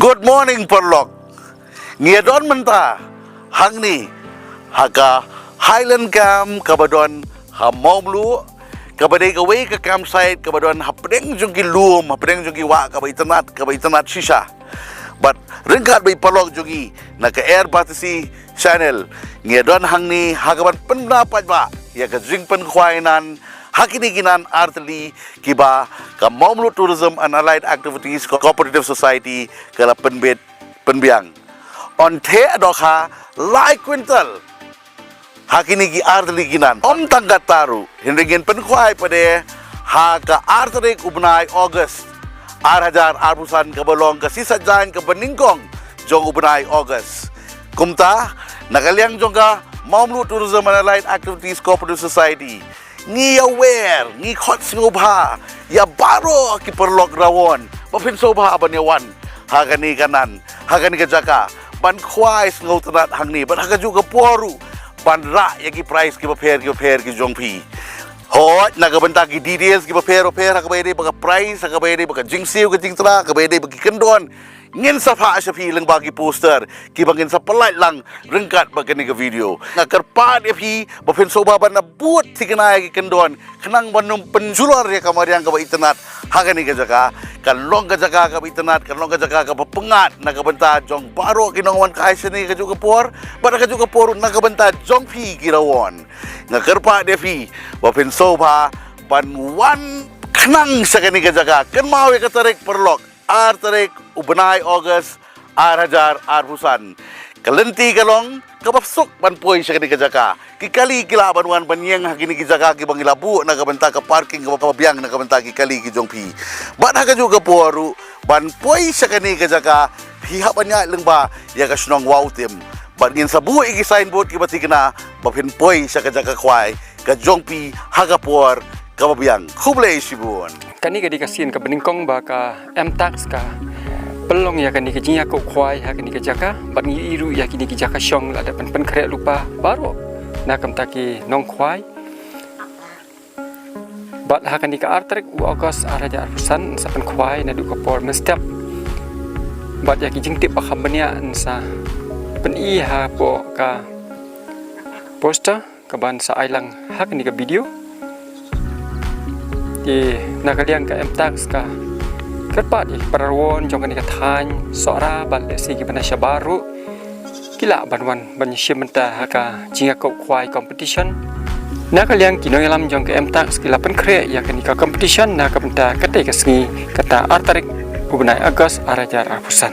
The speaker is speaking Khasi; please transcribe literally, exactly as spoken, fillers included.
Good morning, paralok. Ngi ïa don mynta hangne ha ka Highland Camp kaba don ha Mawmluh, kaba dei kawei ka campsite kaba don hapdeng jong ki lum, hapdeng jong ki wah kaba itynnad, kaba itynnad shisha. Bad ryngkat bad i paralok jong ngi na ka Air Batesi Channel, ngi ïa don hangne ha kaban pynbna paidbah ïa ka jingpynkhwai nan ha kine ki nan artylli kiba ka Mawmluh Tourism and Allied Activities Co-, Cooperative Society ka la pynbit pynbiang. Yn theh dohkha lai quintal ha kine ki artylli ki nan. Ym tang katta ruh, hynrei ngin pynkhwai pat de ha ka ar tarik u bnai August ar hajar arphew san, kaba long ka sisa jaiñ kaba nyngkong jong u bnai August. Kumta, na ka liang jong ka Mawmluh Tourism and Allied Activities Cooperative Society, ngi ïa wer, ngi khot sngewbha ïa baroh ki paralok rawon ba phin sngewbha ban ïa wan ha kane ka nan, ha kane ka jaka, ban khwai sngewtynnad hangne, bad ha kajuh ka por ruh ban rah ïa ki prize kiba pher kiba pher ki jong phi. Hooid, na ka bynta ki details kiba pher ba pher, ha kaba ïadei bad ka prize, ha kaba ïadei bad ka jingsiew ka jingtra, ha kaba ïadei bad ki kyndon, ngin sa phah sha phi lyngba ki poster kiba ngin sa pyllait lang ryngkat bad kane ka video. Nga kyrpad ïa phi ba phin sngewbha ban bud thikna ïa ki kyndon khnang ban ym pynjulor ïa ka mariang kaba itynnad ha kane ka jaka. Kan long ka jaka kaba itynnad, kan long ka jaka kaba pyngngad na ka bynta jong baroh ki nongwan kai shane kajuh ka por, bad kajuh ka por na ka bynta jong phi ki rawon. Nga kyrpad ïa phi ba phin sngewbha ban wan khnang sha kane ka jaka. Kynmaw ïa ka tarik, paralok, ar tarik u bnai August ar hajar arphew san. Ka lynti ka long kaba suk ban poi sha kane ka jaka. Ki kali ki lah ban wan ban ïeng ha kine ki jaka kiba ngi la buh na ka bynta ka parking kaba, kaba biang na ka bynta ki kali ki jong phi. Bad ha kajuh ka por ruh ban poi sha kane ka jaka, phi hap ban ïaid lyngba ïa ka shnong Wawtim. Bad ngin sa buh ïa ki signboard kiba thikna ba phin poi sha ka jaka khwai ka jong phi ha ka por kaba biang. Khublei shibun. Kane ka dei ka sien kaba nyngkong ba ka M-Tax ka pynlong ïa kane ka jingïakop khwai ha kane ka jaka, bad ngi ïohi ruh ïa kine ki jaka shong la dep ban pynkhreh lypa baroh na ka bynta ki nongkhwai. Bad ha kane ka ar tarik u August ar hajar arphew san sa pynkhwai naduh ka por mynstep. Bad ïa ki jingtip ba kham bniah sa pyni hapoh ka poster kaban sa ai lang ha kane ka video. Te na ka liang ka M-Tax ka kyrpad ïa ki para rawon jong kane ka thaiñ Sohra bad lehse kiba na shabar ruh ki lah ban wan ban shim bynta ha ka jingïakop khwai competition. Na ka liang ki nongïalam jong ka M-Tax ki la pynkhreh ïa kane ka competition na ka bynta katei ka sngi, kata ar tarik u bnai August ar hajar arphew san.